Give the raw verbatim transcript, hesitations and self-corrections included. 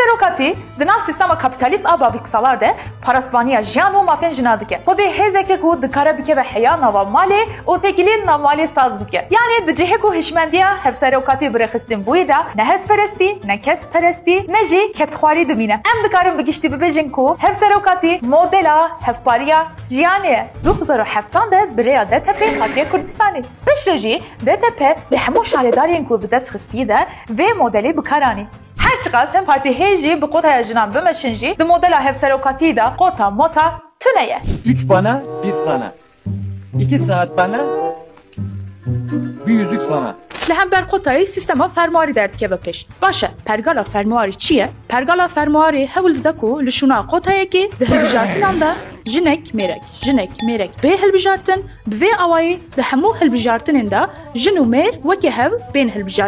Hevserokatî di nav sîstema kapîtalîst a bavî salan de parastvaniya jiyan û mafên jina dike. Xwedê hêzeke ku dikare bikeve heya nava malê û têkiliyên nav malê saz bike. Yanî di cihê ku hişmendiya hevserokatî bi rêxistin bûyî de ne hezperestî, ne kesperestî, ne jî kevtxwarî dimîne. Em dikarin bi giştî bibêjin ku hevserokatî modela hevpariya jiyanê ye. Du hezar û heftan de bi rêya D T P hatiye Kurdistanê. Piştre jî D T P di hemû şaredariyên ku bi dest xistî de vê modelê bi kar anî. Her çiqas him partî hê jî bi kotaya jinan bimeşin jî, di modela hevserokatî de kota mota tune ye. Üç bana, bir sana. İki saat bana, bir yüzük sana. Li hember kotayê sîstema fermuarî derdikeve pêş. Baş e, pergala fermuarî çi ye? Pergala fermuarî hewl dide ku li şûna kotayekê di hilbijartinan de jinek mêrek, jinek mêrek bê hilbijartin, bi vê awayî di hemû hilbijartinên de jin û mêr wekî hev bên hilbijartin.